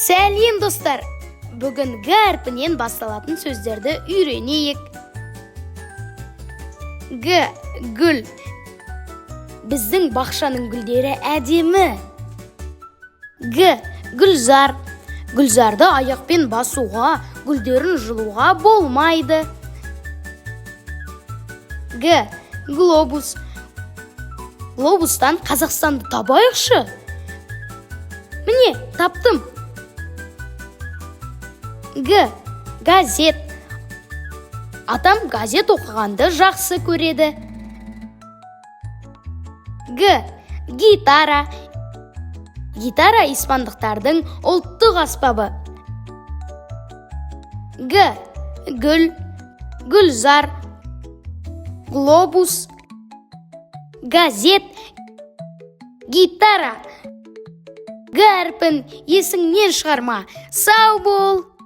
Сәлем, достар! Бүгін Г әрпінен басталатын сөздерді үйренейік. Г, гүл. Біздің бақшаның гүлдері әдемі. Г, гүлзар. Гүлзарды аяқпен басуға, гүлдерін жұлуға болмайды. Г, глобус. Глобустан Қазақстанды табайықшы. Міне, таптым. Г, газет. Атам газет оқығанды жақсы көреді. Г, гитара. Гитара — испандықтардың ұлттық аспабы. Г, гүл, гүлзар, глобус, газет, гитара. Г әрпін есіңнен шығарма. Сау бол!